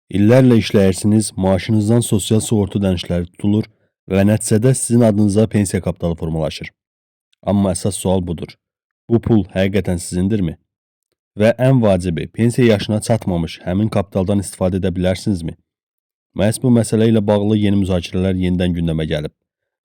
İllərlə işləyirsiniz, maaşınızdan sosial sığorta ödənişləri tutulur və nəticədə sizin adınıza pensiya kapitalı formalaşır. Amma əsas sual budur. Bu pul həqiqətən sizindirmi? Və ən vacibi, pensiya yaşına çatmamış həmin kapitaldan istifadə edə bilərsinizmi? Məhz bu məsələ ilə bağlı yeni müzakirələr yenidən gündəmə gəlib.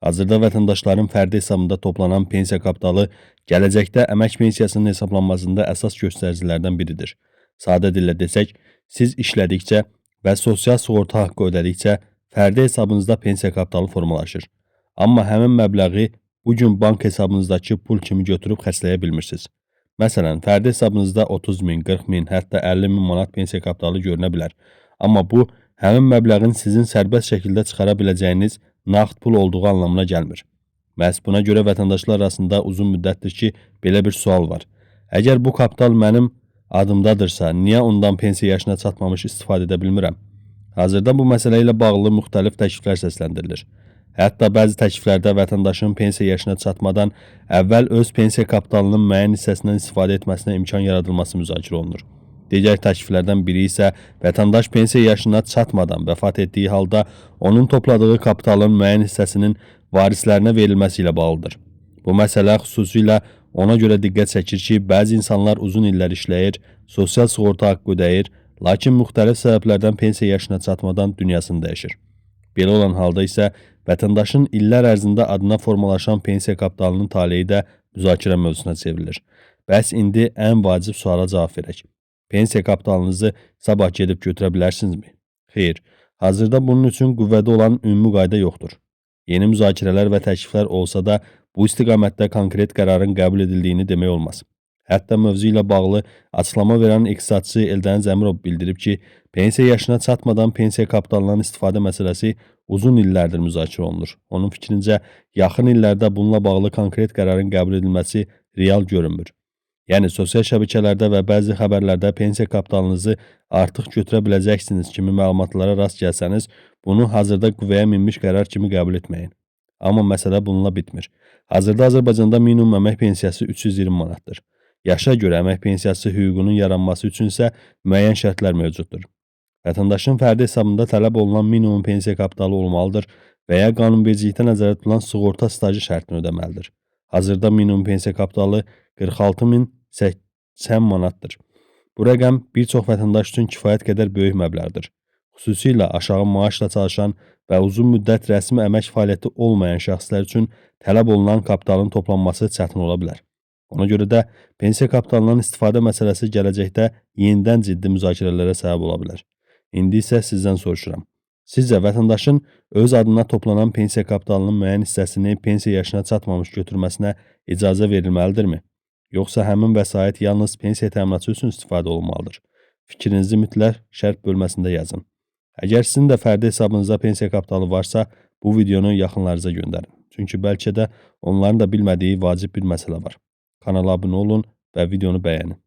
Hazırda vətəndaşların fərdi hesabında toplanan pensiya kapitalı gələcəkdə əmək pensiyasının hesablanmasında əsas göstəricilərdən biridir. Sadə dillə desək, siz işlədikcə və sosial sığorta haqqı ödədikcə fərdi hesabınızda pensiya kapitalı formalaşır. Amma həmin məbləği bu gün bank hesabınızdakı pul kimi götürüb xərcləyə bilmirsiniz. Məsələn, fərdi hesabınızda 30 min, 40 min, hətta 50 min manat pensiya kapitalı görünə bilər. Amma bu, həmin məbləğin sizin sərbəst şəkildə çıxara biləcəyiniz nağd pul olduğu anlamına gəlmir. Məhz buna görə vətəndaşlar arasında uzun müddətdir ki, belə bir sual var. Əgər bu kapital mənim adımdadırsa, niyə ondan pensiya yaşına çatmamış istifadə edə bilmirəm? Hazırda bu məsələ ilə bağlı müxtəlif təkliflər səsləndirilir. Hətta bəzi təkliflərdə vətəndaşın pensiya yaşına çatmadan əvvəl öz pensiya kapitalının müəyyən hissəsindən istifadə etməsinə imkan yaradılması müzakirə olunur. Digər təkliflərdən biri isə vətəndaş pensiya yaşına çatmadan vəfat etdiyi halda onun topladığı kapitalın müəyyən hissəsinin varislərinə verilməsi ilə bağlıdır. Bu məsələ xüsusilə ona görə diqqət çəkir ki, bəzi insanlar uzun illər işləyir, sosial sığorta haqqı ödəyir, lakin müxtəlif səbəblərdən pensiya yaşına çatmadan dünyasını dəyişir. Belə olan halda isə vətəndaşın illər ərzində adına formalaşan pensiya kapitalının taleyi də müzakirə mövzusuna çevrilir. Bəs indi ən vacib suala cavab verək. Pensiya kapitalınızı sabah gedib götürə bilərsinizmi? Xeyr, hazırda bunun üçün qüvvədə olan ümumi qayda yoxdur. Yeni müzakirələr və təkliflər olsa da bu istiqamətdə konkret qərarın qəbul edildiyini demək olmaz. Hətta mövzu ilə bağlı açıqlama verən iqtisadçı Eldəniz Əmirov bildirib ki, pensiya yaşına çatmadan pensiya kapitalından istifadə məsələsi uzun illərdir müzakirə olunur. Onun fikrincə, yaxın illərdə bununla bağlı konkret qərarın qəbul edilməsi real görünmür. Yəni sosial şəbəkələrdə və bəzi xəbərlərdə pensiya kapitalınızı artıq götürə biləcəksiniz kimi məlumatlara rast gəlsəniz, bunu hazırda qüvvəyə minmiş qərar kimi qəbul etməyin. Amma məsələ bununla bitmir. Hazırda Azərbaycanda minimum əmək pensiyası 320 manatdır. Yaşa görə əmək pensiyası hüququnun yaranması üçün isə müəyyən şərtlər mövcuddur. Vətəndaşın fərdi hesabında tələb olunan minimum pensiya kapitalı olmalıdır və ya qanunvericilikdə nəzərdə tutulan sığorta stajı şərtini ödəməlidir. Hazırda minimum pensiya kapitalı 46.080 manatdır. Bu rəqəm bir çox vətəndaş üçün kifayət qədər böyük məbləğdir. Xüsusilə aşağı maaşla çalışan və uzun müddət rəsmi əmək fəaliyyəti olmayan şəxslər üçün tələb olunan kapitalın toplanması çətin ola bilər. Ona görə də pensiya kapitalından istifadə məsələsi gələcəkdə yenidən ciddi müzakirələrə səbəb ola bilər. İndi isə sizdən soruşuram. Sizcə vətəndaşın öz adına toplanan pensiya kapitalının müəyyən hissəsini pensiya yaşına çatmamış götürməsinə icazə verilməlidirmi? Yoxsa həmin vəsait yalnız pensiya təminatı üçün istifadə olunmalıdır? Fikrinizi mütləq şərh bölməsində yazın. Əgər sizin də fərdi hesabınızda pensiya kapitalı varsa, bu videonu yaxınlarınıza göndərin. Çünki bəlkə də onların da bilmədiyi vacib bir məsələ var. Kanala abunə olun və videonu bəyənin.